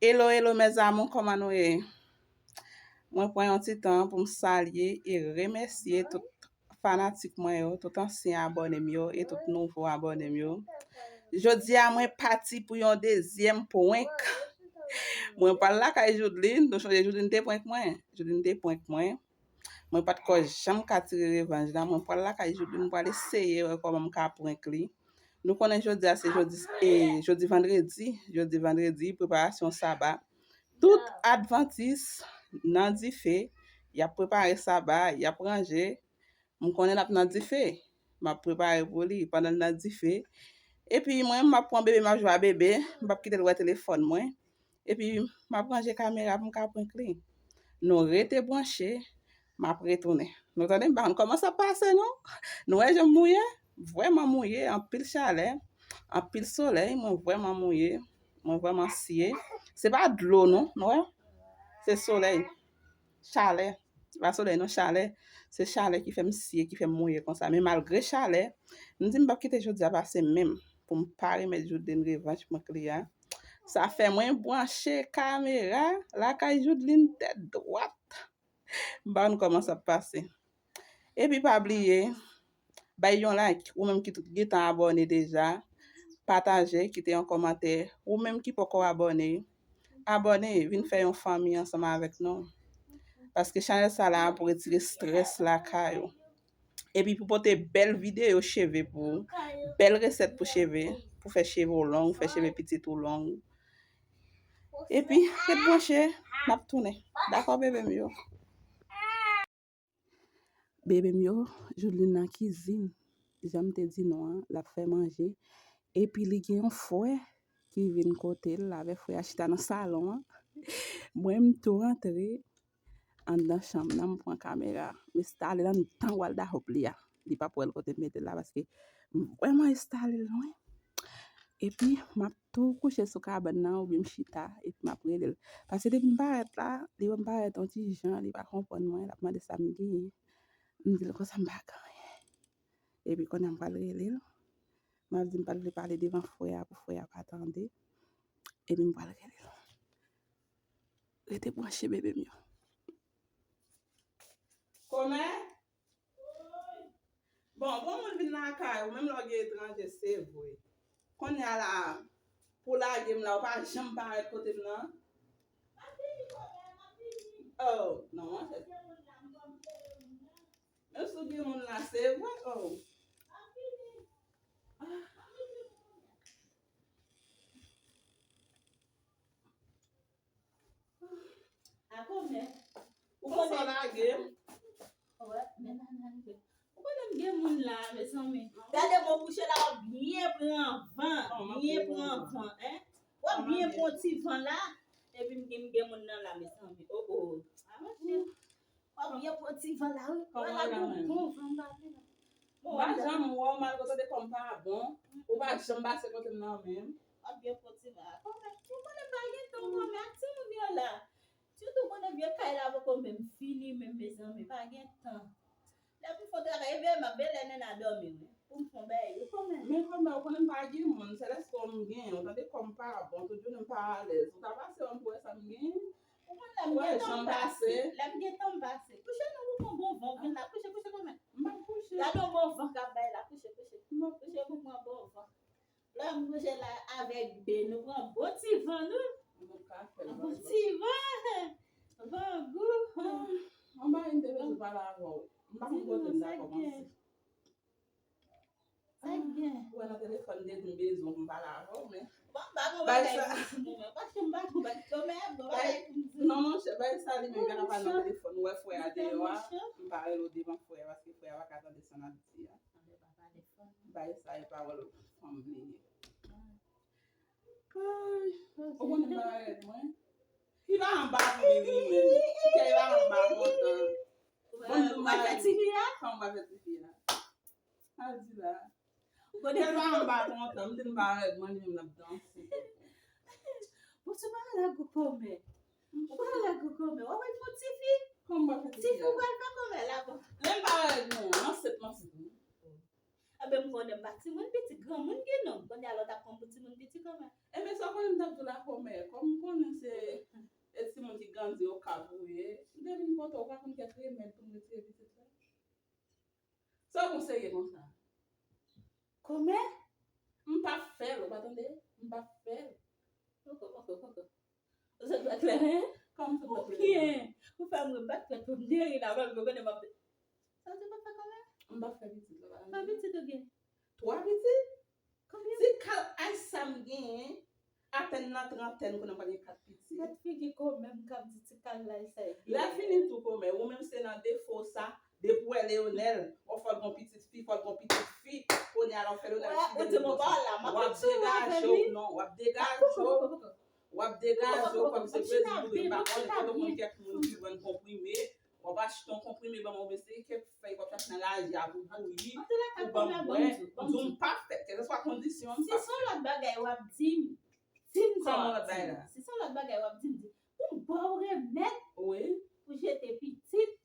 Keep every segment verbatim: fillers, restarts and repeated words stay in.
Hello, hello, mes amours, kòman nou ye? Mwen pran yon ti tan pou m salye e remèsye tout fanatik mwen yo, tout ansyen abòne m yo e tout nouvo abòne m yo. Jodi a, mwen pati pou yon dezyèm prank. Mwen pral lakay Judeline, nou sonje Judeline te prank mwen. Judeline te prank mwen. Mwen pa t ko janm ka tire revanj la. Mwen pral lakay Judeline, mwen pral eseye wè kòman m ka prank li. Nou konnen jodi a se jodi, e, jodi vandredi. Jodi vandredi, preparasyon saba. Tout advantis nan dife, y ap prepare saba, y ap ranje. M konnen l ap nan dife. M ap prepare pou li pandan l nan dife. Epi mwen, m ap pran bebe, m ap jwe a bebe. M p ap kite l wè telefòn mwen. Epi m ap ranje kamera pou m ka prank li. Nou rete branche, m ap retounen. Nou tande, m pa konn kòman sa ap pase non. Nou wè jan m mouye? Vrèman mouye, anpil chalè, anpil solèy, mwen vrèman mouye, mwen vrèman siye. Se pa dlo non, nou wè? Se solèy, chalè. Se pa solèy non, chalè. Se chalè ki fè m siye, ki fè m mouye konsa. Men malgre chalè, m di m p ap kite jodi a pase menm pou m pa remèt Judeline revanj prank li a. Sa fè mwen branche kamera lakay Judeline tèt dwat. M pa konn kòman sa ap pase. Epi pa bliye, bay yon like, ou menm ki t-, gentan abòne deja, pataje, kite yon kòmantè. Ou menm ki poko abòne, abòne, vin fè yon fanmi ansanm avèk nou. Paske chanèl sa la pou retire strès lakay ou. Epi pou pote bèl videyo cheve pou ou, bèl resèt pou cheve, pou fè cheve w long, fè cheve pitit ou long. Epi, ret branche, n ap tounen. Dakò, bebe m yo? Bebe m yo, Judeline nan kizin. Jan m te di nou an, l ap fè manje. Epi li gen yon frè ki vin kote l, l avèk frè a chita nan salon an. Mwen, m tou rantre anndan chanm nan, m pran kamera, m enstale l anndan waldahòp li a. Li p ap wè l kote m mete l la, paske m vrèman enstale l lwen. Epi, m ap tou kouche sou kabann nan, oubyen m chita, epi m ap rele l. Paske depi m parèt la, li wè m parèt yon ti jan, li pa konprann mwen, l ap mande sa m genyen. M di l konsa m pa gen anyen. Epi kounye a m pral rele l. M ap di m pa t vle pale devan frè a pou frè a pa tande. Epi m pral rele l. Rete branche, bebe m yo. Kòmè? Bon, bon moun vin lakay ou, menm lè w gen etranje, se vre. Kounye a la, pou lage m la, ou pa janm parèt kote m nan. Oh, non, monchè. Menm si w gen moun la, se vre, oh. Ah. A kòmè. Ou konnen sa lage? Wè, men nan lage. Ou konnen m gen moun la, mezanmi. Gade mwen kouche la, w ap byen pran van, byen pran van, en. W ap byen pran ti van la, epi m gen, m gen moun nan la, mezanmi. Oh, oh. A, monchè. W ap byen pran ti van la, wi. Wè la, bon, bon van, m pa vle non. Bon, m pa janm wè w, malgre w tande kò m pa bon. Ou pa janm pase kote m nan menm. W ap byen pran ti van. Kòmè, ou konnen m pa gen tan, kòmè, ak timoun yo la. Sitou konnen vye kay la poko menm fini, menm mezanmi, pa gen tan. Lè pou fè travay, epi m ap bèlè nènè dòmi, wi. Pou m fè yon bagay, wi, kòmè. Men kòmè, ou konnen m pa gen moun, se lèske m gen, ou tande kò m pa bon, tout jounen m pa alèz. Ou ta pase wè m pou wè sa m gen. Ou konn lè m gen tan m pase. Lè m gen tan m pase. Kouche non, ou pran bon van, vin la, kouche, kouche kòmè. M ap kouche. Gade yon bon van k ap bay la, kouche, kouche. M ap kouche pou pran bon van. Lè m kouche la avèk Ben, nou pran bon ti van, nou. Nou ka fè l. Bon ti van. Van gou. Ah, anba, m te bezwen pale avè w. M pa konn kote m ta kòmanse. Sa k gen? Ou wè nan telefòn, m te di m bezwen pou m pale avè w, men. Bon, m pa gon bagay pou m di non, men. Paske m pa gon bagay, kòmè, m pa gon bagay pou m di non. Non, monchè, bagay sa li menm, m pa ka pale nan telefòn. Ou wè frè a deyò a, m pa rele w devan frè a, paske frè a pa ka tande sa n ap di a. Bay sa e pawòl fanm li ye. Ay, ou konnen m pa rèd mwen. Li pa anba pou li, li menm. Kè li pa anba kontan. Bon, nou pa fè tifi a? Kòman pa fè tifi a? Al di la. Kè li pa anba kontan, m di l m pa rèd mwen, li menm l ap danse. Bon, se pa rèd ou kòmè. Ou pa rèd ou kòmè. W ap al fè tifi? Kòman pa fè tifi a? Tifi ou pral fè kòmè la, bon. Lè m pa rèd mwen, ansent m ansent wi. Enben, m konnen m pa timoun piti, granmoun ki non. Kounye a la w t ap pran m pou timoun piti kòmè. Enben, sa w konnen m t ap di w la kòmè. Kòm m konnen se Grandi Okap ou ye. M te vin kote w, ou pa konn kèk remèd pou m retire pitit la? Sa w konn serye konsa? Kòmè? M p ap fè l, ou pa tande? M p ap fè l. Poko, poko, poko. Ou sot pa klè, hein? Kòman ou sot pa klè? Ou byen. Ou fè m ri, m pa t prèt pou m te ri la, paske ou konnen m ap... Sa w di, pa fè kòmè? M p ap fè pitit la, pa tande? Konbyen pitit ou gen? Twa pitit? Konbyen? Ti kal ay sa m genyen, apèn nan trantèn, konnen m pral gen kat pitit. Gad figi kòmè m k ap di ti kal ay sa. Lè fini tou kòmè, ou menm se nan defo sa, depi w wè Leonel, w fò l gon pitit fi, fò l gon pitit fi, kounye a la w fè Leonel... Wè, ou di m pa la, m ap ap di w avè li. Non, w ap degaje w. W ap degaje w kòm se prezidan, ou pa konnen, ou konn kèk moun ki vann konprime, w ap achte yon konprime ban mwen, oubyen se kèk fèy w ap chache nan raje a pou bouyi, pou ban m bwè. M di w m p ap fè, kèlkeswa kondisyon, m p ap fè. Si se yon lòt bagay w ap di m, di m sa w ap di m. Si se yon lòt bagay w ap di m, di m. Pou m ba w remèd pou jete pitit.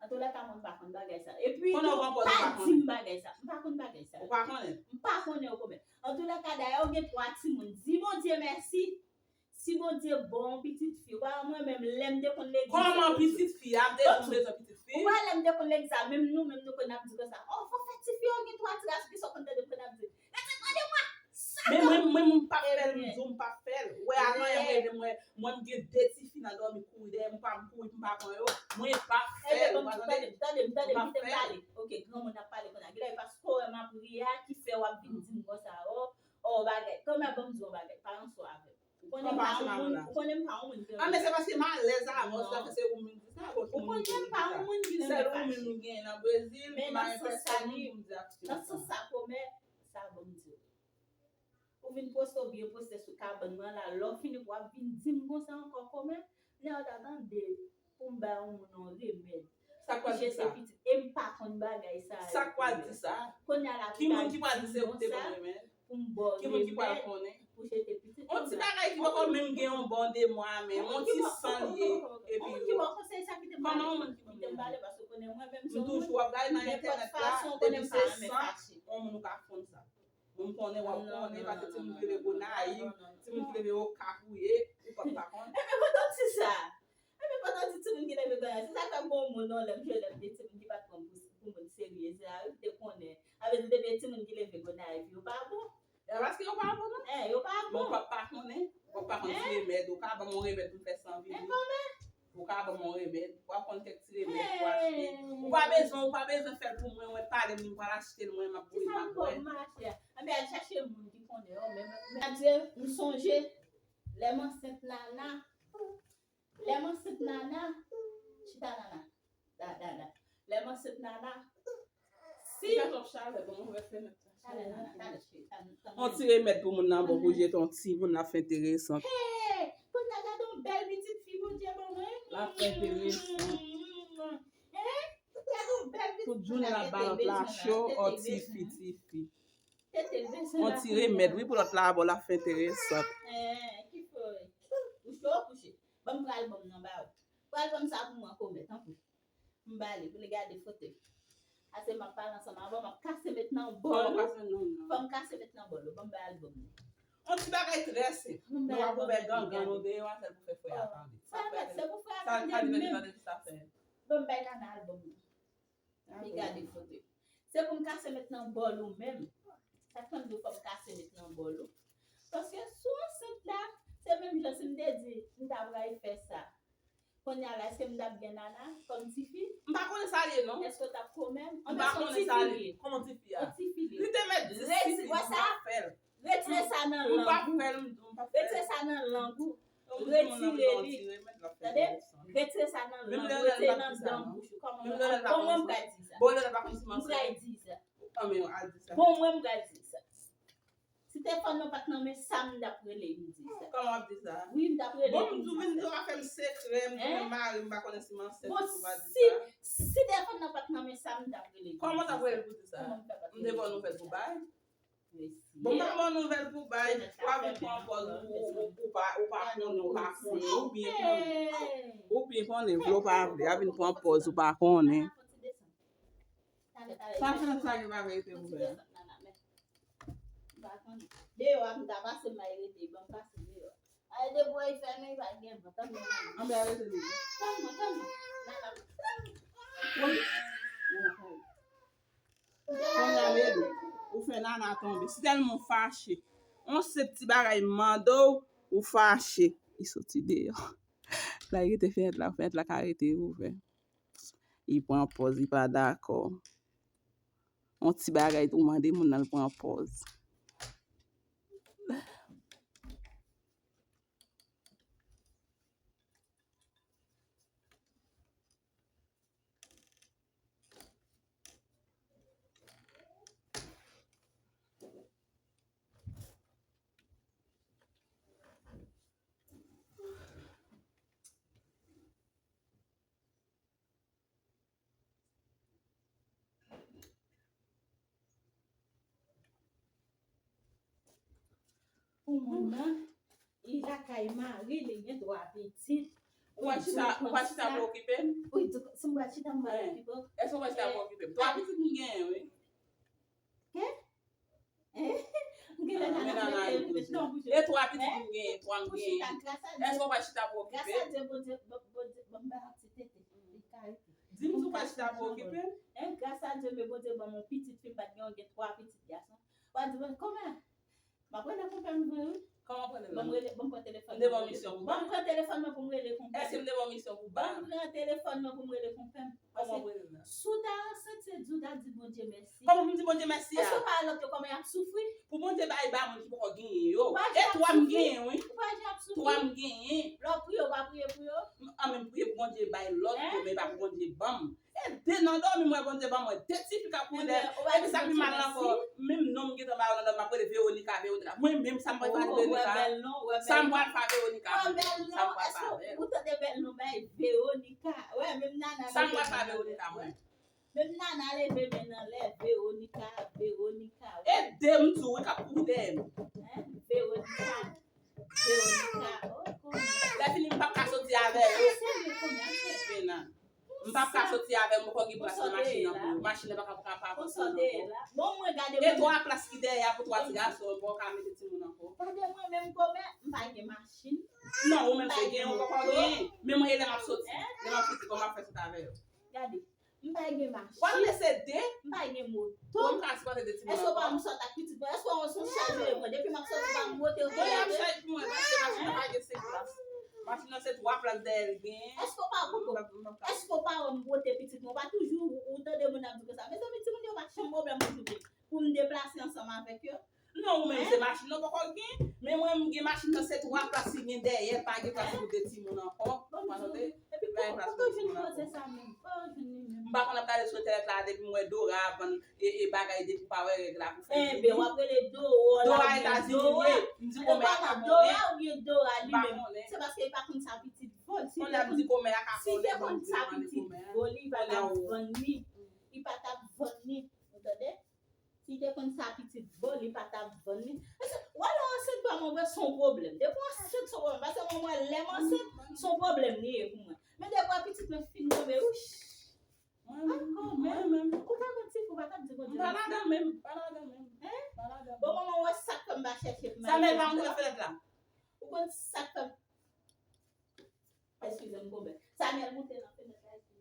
Antoulèka, mwen m pa konn bagay sa. Epi tou, pa di m bagay sa. M pa konn bagay sa. Ou pa konnen? M pa konnen, ou konnen. Antoulèka, dayè, ou gen twa timoun. Di Bondye mèsi. Si Bondye ba w yon pitit fi, ou pa wè mwen menm, lè m te konn legliz la, kòman pitit fi a? M te di w m bezwen pitit fi. Ou wè lè m te konn legliz la, menm nou menm, nou konn ap di konsa, "Oh, fò fè tifi yo gen twa ti gason." Kisa w konn tande m konn ap di? Rete kote mwen! Men mwen, mwen, m p ap fè l, m di w m p ap fè l. Ou wè, avan yè m reve, mwen, mwen, m gen de tifi nan dòmi, kouri dèyè m, m pa, m kouri pou m pa pran yo. Mwen p ap fè l, ou pa tande? Tande m, tande m, kite m pale. Ok, granmoun ap pale konsa. Gilè, paske w wè m ap ri a, ki fè w ap vin di m konsa, oh, oh, bagay. Kòmè, ban m di w yon bagay, pa ranse w avè m. Ou konnen m pa yon moun, ou konnen m pa yon moun ki renmen fache. Ah, men se paske m alèz avè w, sa fè se ou menm ki sa, bon, ki moun ki renmen fache. Ou konnen m pa yon moun ki renmen fache. Sèl ou menm m genyen nan Brezil, m pa gen pèsòn pou m di aksyon sa. Nan sans sa, kòmè, sa ban m di w. Ou vin poste, ou byen poste sou kabann mwen la, lè w fini pou w ap vin di m konsa ankò kòmè, lè w ta tande pou m bay yon moun yon remèd pou jete pitit, e m pa konn bagay sa yo. Sa k pral di sa? Kounye a la, ki moun ki pral di se ou ki te ban m remèd? Pou m ba w remèd. Ki moun ki pral konnen? Pou jete pitit. Yon ti bagay ki poko menm gen yon bon de mwa, men yon ti san li ye. Epi yon moun ki ba w konsèy sa, kite m pale. Kòman yon moun ki ban m remèd? Kite m pale, paske ou konnen mwen menm se yon moun, m toujou ap gade nan entènèt la, depi se san, yon moun ou ka konn sa. Mwen m konnen, w ap konnen, paske timoun ki leve Gonayiv, timoun ki leve Okap ou ye, ou p ap pa konnen. Ebyen, pandan w di sa, ebyen, pandan w di timoun ki leve Gonayiv, se sa k fè m gon moun non, lè m jwenn lè m te timoun ki pa t pran m pou, pou moun serye. Se sa wi, m te konnen. Sa vle di, depi e timoun ki leve Gonayiv, yo pa bon. E paske yo pa bon, non? Eh, yo pa bon. Men w p ap pa konnen, w ap pa konn ti remèd, ou ka ban m yon remèd pou m fè san vini. Ou ka ban m yon remèd. W ap konn kèk ti remèd pou achte. Ou pa bezwen, ou pa bezwen fè l pou mwen. Mwen pale m, m pral achte l, mwen, m ap bouyi, m ap bwè. Anben, al chache moun ki konnen yo, men, men, Adye, m sonje, lè m ansent Nana, lè m ansent Nana, chita Nana, da, da, da. Lè m ansent Nana, si... Li fè twòp chalè, bon, mwen fè nèt la. Chalè Nana, chalè chita. Yon ti remèd pou moun nan bon pou jete yon timoun, l ap fè enteresan. Hey! Kounye a gade yon bèl pitit fi Bondye ban mwen. L ap fè enteresan. Hein? Gade yon bèl pitit fi. Tout jounen l ap ba lòt la cho, ò tifi, tifi. Tete l bezwen. Yon ti remèd, wi, pou lòt la, bon, l ap fè enteresan. Hein, ki fè w? Ou cho, ou kouche? Ban m pral ban m nan ba ou. Pral ban m sa pou mwen, kòmè, tanpri. M ba li pou li gade foto. Ase m ap pale ansanm avè w, m ap kase met nan bòl ou. Fò m kase met nan bòl ou. Ban m bay albòm nan. Yon ti bagay trè senp. Nou ap ouvè gangan nou deyò a, sèl pou fè frè a tande. Sa fè, se pou frè a tande menm. Ban m bay Nana albòm nan. Li gade foto. Se pou m kase met nan bòl ou menm. Sa k fè m di w fò m kase met nan bòl ou? Paske si w ansent la, se menm jan si m te di m ta pral fè sa. Kounye a la, èske m t ap gen Nana kòm tifi? M pa konnen sa l ye, non. Èske w t ap kòmè m? M pa konnen sa l ye. Kòman tifi a? Yon tifi li ye. Li te mèt di si m pa fè l. Retire sa nan lang ou. Retire sa nan lang ou. Retire li. Tande? Retire sa nan lang ou. Retire nan dan bouch ou. Kòman mwen, kòman mwen pral di sa? Bon, lè l pa konn si m ansent. Mwen pral di sa. Bon, mwen pral di sa. Si telefòn nan pa t nan men Sam, m t ap rele, m di sa. Kòman w ap di sa? Wi, m t ap rele, m di sa. Bon, m di w, vin di w afè m sekrè, m di w mari m pa konnen si m ansent, ou pa di sa. Si telefòn nan pa t nan men Sam, m t ap rele, m di sa. Kòman w t ap rele pou di sa? Kòman m t ap rele? M te ba w nouvèl pou bay? Bon, m pa ba w nouvèl pou bay, w ap vin pran pòz ou, ou, ou, ou pa, ou pa konnen, ou pa konnen, ou byen konnen. Ou byen konnen, vle w pa vle, w ap vin pran pòz ou pa konnen. Sa fè sa gen pa verite pou fè. Deyò a, m ta pase, m ay rete, ban m pase deyò. Ay, debwè. Fè men pa gen van, tann mwen. Anben, arete li. Tann mwen, tann mwen. Nana. Wi. Nana, kay. Kounye a, Lady, ou fè Nana tonbe. Si tèlman w fache, on senp ti bagay m mande w, ou fache. Li soti deyò. La, li rete fenèt la, fenèt la ka rete ouvè. Li pran pòz, li pa dakò. On ti bagay tou mande moun nan, l pran pòz. Pou moun nan, li lakay mari li, gen twa pitit. Ou pa chita, ou pa chita pou okipe m? Wi, si m pa chita, m pa okipe w. Èske ou pa chita pou okipe m? Twa pitit m genyen, wi. Kè? M genlè nan afè l, non, pou e twa pitit m genyen, twa m genyen. Èske w pa chita pou okipe? Gras a Dye, Bondye, Bondye, Bondye ban m ba yon ti tete. Li ka rete. Di m si w pa chita pou okipe. Gras a Dye, men Bondye ban m yon pitit fi, m pa t gen, gen twa pitit gason. W a di, "Bon, kòman?" M ap rele konpè m vre, wi. Kòman w ap rele l? Ban m rele, ban m pran telefòn nan. M te ba w misyon pou ba l? Ban m pran telefòn nan pou m rele konpè m. Èske m te ba w misyon pou ba l? Ban m pran telefòn nan pou m rele konpè m. Kòman w ap rele l la? Si w ta ansent, se di w ta di Bondye mèsi. Kòman pou m di Bòdye mèsi a? Èske w pa wè lòt yo kòman y ap soufri? Pou Bondye bay ba moun ki poko genyen yo. E twa m genyen, wi. Ou pa jan ap soufri? Twa m genyen. Lè w priye, ou pa priye pou yo? M, an, men m priye pou Bondye bay lòt yo, men pa pou Bondye ban m. E de nan dòmi, m wè Bondye ban mwen de ti fi k ap kouri dèyè m. Epi sa k pi mal ankò, menm non m gentan ba yo nan dòmi, m ap rele Veronica, Veronica. Mwen menm, sa m pral fè Veronica? Sa m pral fè Veronica, mwen menm? Sa m pral fè avè l? Ou tande bèl non bay Veronica. Wè, menm Nana. Sa m pral fè Veronica, mwen? Menm Nana leve men nan lè, Veronica, Veronica. E de m tou, wi, k ap kouri dèyè m. Hein? Veronica, Veronica, oh, konnen. Lè fini, m p ap ka soti avè yo. Serye, konnen, serye. Pena. M p ap ka soti avè yo, m poko gen plas nan machin nan pou yo. Machin nan pa ka, pa ka avanse ankò. Bon, mwen gade mwen. E twa plas ki dèyè a pou twa ti gason, m poko ka mete timoun ankò. Gade mwen menm kòman, m pa gen machin. Non, ou menm se gen, ou poko gen. Men mwen, e lè m ap soti. Lè m ap soti, kòman m ap fè soti avè yo? Gade. M pa gen machin. W ap lese de? M pa gen moto. Bon, m ka sipòte de timoun ankò. Èske w pa wè m sòt ak pitit mwen? Èske w wè se yon chaj ou ye mwen? Depi m ap sòti, pa m monte, ou te monte? Wi, y ap chaj pou mwen, paske machin nan pa gen senk plas. Machin nan se twa plas dèyè l genyen. Èske w pa, koukou, èske w pa wè m monte pitit mwen? Ou pa toujou, ou, ou tande moun ap di konsa. Mezanmi, timoun yo pa janm pwoblèm pou jounen pou m deplase ansanm avèk yo. Non, ou menm se machin nan poko gen. Men mwen, m gen machin nan, se twa plas ki gen dèyè l, pa gen plas pou de timoun ankò. Ou pa tande? Pa gen plas pou de timoun ankò. M pa konn ap gade sou entènèt la, depi m wè Dora vann e, e bagay, depi w pa wè règ la pou fè vini. Enben, w ap rele Dora, Dora Etazini li ye. M di kòmè a ka konnen. Dora oubyen Dora li menm. M pa konnen. Se paske li pa konn sa pitit vo l. Si te konn sa pitit vo l, li pa t ap vann li. Li pa t ap vann li. Ou tande? Si te konn sa pitit vo, li pa t ap vann li. Paske, w alò ansent pa mwen vre, se yon pwoblèm. Depi w ansent, se yon pwoblèm. Paske mwen, mwen, lè m ansent, se yon pwoblèm li ye pou mwen. Men depi w pitit mwen fin tonbe, wouch. Mwen menm, mwen menm. Ou ta konn ti fi, ou pa t ap di Bondye mèsi. M pa ladan menm, m pa ladan menm. Hein? M pa ladan menm. Bon, manman, w wè sa k fè m pa chèche pou m al. Samuel, pa monte nan fenèt la. Ou konn sa k fè m. Eskize m, konpè. Samuel, monte nan fenèt la, eskize.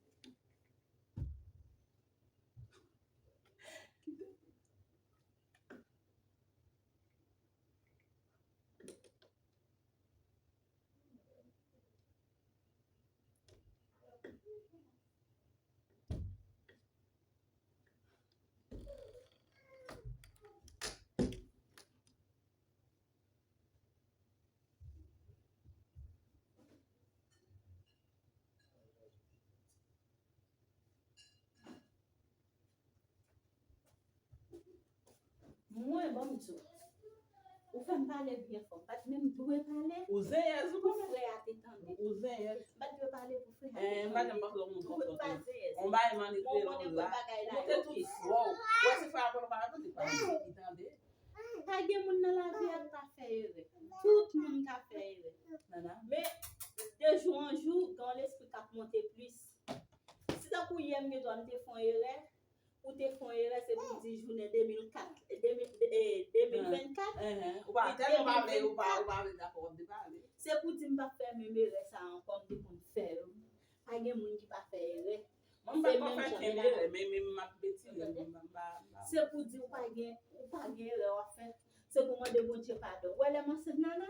Mwen, ban m di w. Ou fè m pale byen fò. M pa t menm dwe pale. Ou zenyèz ou konnen. Pou frè a te tande. Ou zenyèz. M pa t dwe pale pou frè a te tande. Eh, m pa janm panse w moun konsa. Ou pa zenyèz. On bagay m annik rele w la. Ou te tout fò. Ou wè se frè a pale, ou pa tande, pa tande. Li tande. Pa gen moun nan lavi a k pa fè erè. Tout moun ka fè erè. Men, de jou an jou, gen yon lespri k ap monte plis. Si tankou yè m gen dwa m te fè yon erè, ou te fè yon erè, se pou di jounen de mil kat, de mil, eh, de mil vennkat, ou pa tèlman pa vle, ou pa, ou pa vle dakò, w ap depale. Se pou di m p ap fè menm erè sa ankò, m te konn fè yo. Pa gen moun ki pa fè erè. Mwen m pa konn fè kenbe erè, men men m ap retire, m pa, m pa, m pa. Se pou di ou pa gen, ou pa gen erè w ap fè. Se pou mande Bondye padon. Ou wè lè m ansent Nana,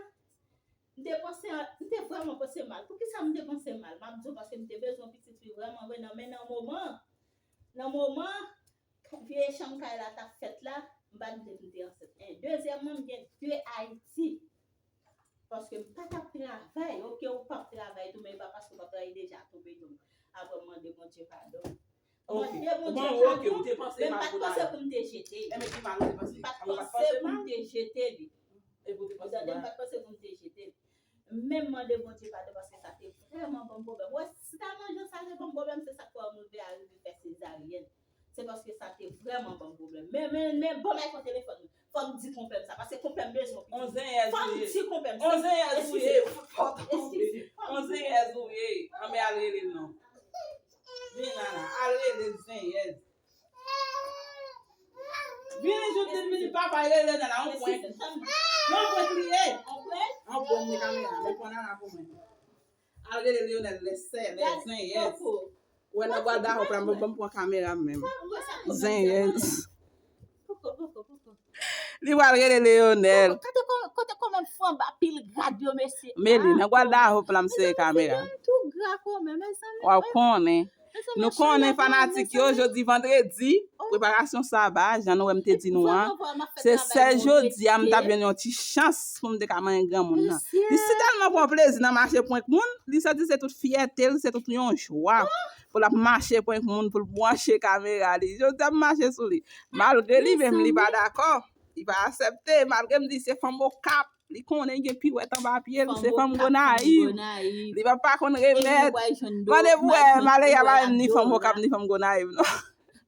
m te panse, m te vrèman panse mal. Poukisa m te panse mal? M ap di w paske m te bezwen yon pitit fi vrèman vre nan, men nan moman, nan moman, vye chanm kay la t ap fèt la, m pa t vle pou m te ansent. En. Dezyèmman, m gen de Ayiti. Paske m pa t ap travay, oke, ou p ap travay tou, men e pa paske ou p ap travay deja tonbe donk. Apre m mande Bondye padon. Ok. Mande Bondye padon, men m pa t panse pou m te jete li. Enben, ki mal ou te panse? M pa t panse pou m te jete li. Ou tande, m pa t panse pou m te jete li. Men m mande Bondye padon paske sa te vrèman ban m pwoblèm. Wè, si ta manje sa te ban m pwoblèm, se sa k fè m rive a rive fè sezaryèn. Se paske sa te vrèman ban m pwoblèm. Men, men, men, ban m iPhone telefòn mwen. Fò m di konpè m sa, paske konpè m bezwen yon pitit. On zenyèz ou ye. Fò m di konpè m sa. On zenyèz ou ye. Eskize. Eskize. On zenyèz ou ye. Anben al rele l non. Vin Nana, al rele l zenyèz. Vini jouk li vini papa rele Nana, on prank. Non, prank li ye. On prank? On prank de kamera, men pran Nana pou mwen. Al rele Lionel, lè sè, lè zenyèz. Wè nan gwal dahop la, mwen ban m pran kamera m menm. Zenyèz. Poko, poko, poko. Li pral rele Lionel. Kote ko-, kote kòman fanm ba pil grad yo, mesye? Meli, nan gwal dahop la, m sere kamera. Tou gra kòman, mezanmi. W ap konnen. Nou konnen fanatik yo, jodi vandredi, preparasyon saba, jan nou wè m te di nou an. Se sèl jodi a m t ap jwenn yon ti chans pou m te ka manyen granmoun nan. Li si tèlman pran plezi nan mache prank moun, li santi se tout fyète l, se tout yon jwa pou l ap mache prank moun, pou l branche kamera li. Jodi a m mache sou li. Malgre li menm li pa dakò, li pa aksepte, malgre m di se fanm Okap, li konnen gen piwèt anba pye l, se fanm Gonayiv. Li pa, pa konn remèd. Mande pou wè, Malaya pa menm ni fanm Okap, ni fanm Gonayiv, non.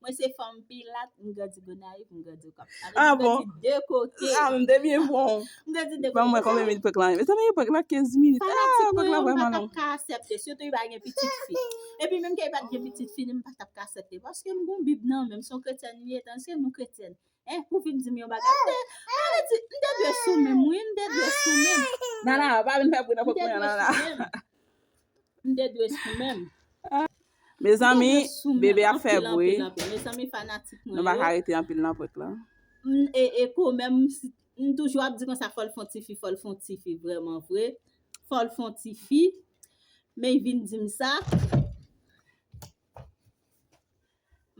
Mwen se fanm Pilat, m grandi Gonayiv, m grandi Okap. Ah bon? M grandi de kote. Ah, m te byen bon. M grandi de kote. Ban mwen konbyen minit prank lan? Mezanmi, prank lan kenz minit. Ah, prank lan vrèman long. Fanatik mwen yo, m pa t ap ka aksepte, sitou li pa gen pitit fi. Epi menm ke li pa t gen pitit fi, m pa t ap ka aksepte. Paske m gon Bib nan men m, se yon kretyèn m ye, tandiske nou kretyèn. En, pou vin di m yon bagay. M te, m te di, m te dwe sou menm, wi, m te dwe sou menm. Nana, pa vin fè bri nan prank mwen an, Nana. M te dwe sou menm. Mezanmi, bebe ap fè bri. Mezanmi, fanatik mwen yo. Nou pa ka rete anpil nan prank lan. M, e, e komè m, m toujou ap di konsa, fò l fè yon ti fi, fò l fè yon ti fi, vrèman vre. Fò l fè yon ti fi. Men l vin di m sa.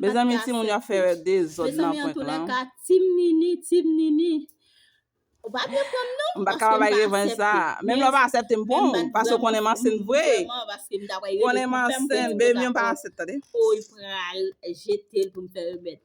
Mezanmi, timoun yo ap fè dezòd nan prank lan. Mezanmi, antoulèka, Team Nini, Team Nini. Ou pa byen pran m non. M pa ka bay revanj sa. Menm lè w pa aksepte m pran w, paske w konnen m ansent vre. Konnen m ansent, baby, m pa ansent, tande. Ou pral jete l pou m fè remèd.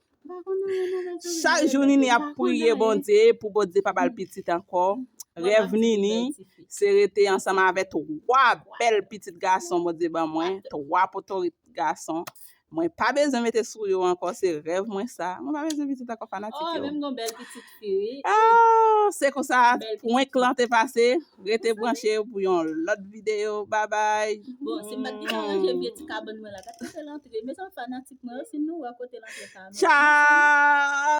Chak jou Nini ap priye Bondye pou Bondye pa ba l pitit ankò. Rèv Nini, se rete ansanm avè twa bèl pitit gason Bondye ban mwen, twa potorit gason. Mwen pa bezwen mete sou yo ankò, se rèv mwen sa. Mwen pa bezwen pitit ankò, fanatik yo. Oh, menm gon bèl pitit fi, wi. Ah, se konsa prank lan te pase. Rete branche pou yon lòt videyo. Babay. Bon, si m pa t gentan ranje vye ti kabann mwen la, pa t kite l antre. Mezanmi, fanatik mwen yo, si nou wè kote l antre sa. Tchao.